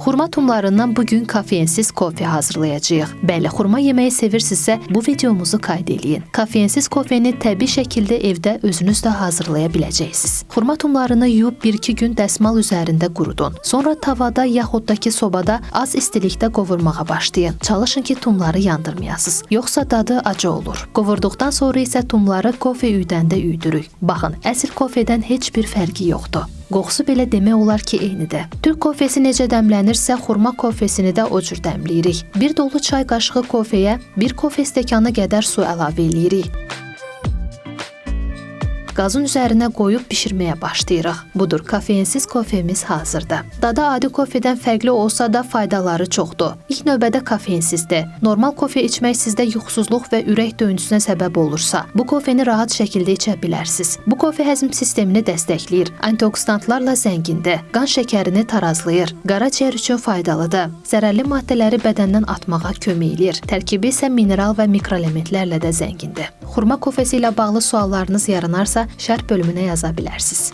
Xurma tumlarından bu gün kofeinsiz kofe hazırlayacağıq. Bəli, xurma yeməyi sevirsinizsə, bu videomuzu qayd eləyin. Kofeinsiz kofeni təbii şəkildə evdə özünüz də hazırlaya biləcəksiniz. Xurma tumlarını yuyub 1-2 gün dəsmal üzərində qurudun. Sonra tavada yaxud da ki sobada az istilikdə qovurmağa başlayın. Çalışın ki, tumları yandırmayasınız. Yoxsa dadı acı olur. Qovurduqdan sonra isə tumları kofe üyüdəndə üyüdürük. Baxın, əsl kofedən heç bir fərqi yoxdur. Qoxusu belə demək olar ki, eynidir. Türk kofesi necə dəmlənirsə, xurma kofesini də o cür dəmləyirik. Bir dolu çay qaşığı kofeyə bir kofe stəkanı qədər su əlavə eləyirik. Qazın üzərinə qoyub bişirməyə başlayırıq. Budur, kofeinsiz kofemiz hazırdır. Dadı adi kofedən fərqli olsa da faydaları çoxdur. İlk növbədə kofeinsizdir. Normal kofe içmək sizdə yuxusuzluq və ürək döyüntüsünə səbəb olursa, bu kofeni rahat şəkildə içə bilərsiniz. Bu kofe həzm sistemini dəstəkləyir, antioksidantlarla zəngindir, qan şəkərini tarazlayır, qaraciyər üçün faydalıdır. Zərərli maddələri bədəndən atmağa kömək eləyir. Tərkibi isə mineral və mikroelementlərlə də zəngindir. Xurma kofesi ilə bağlı suallarınız yaranarsa, şərh bölümünə yaza bilərsiniz.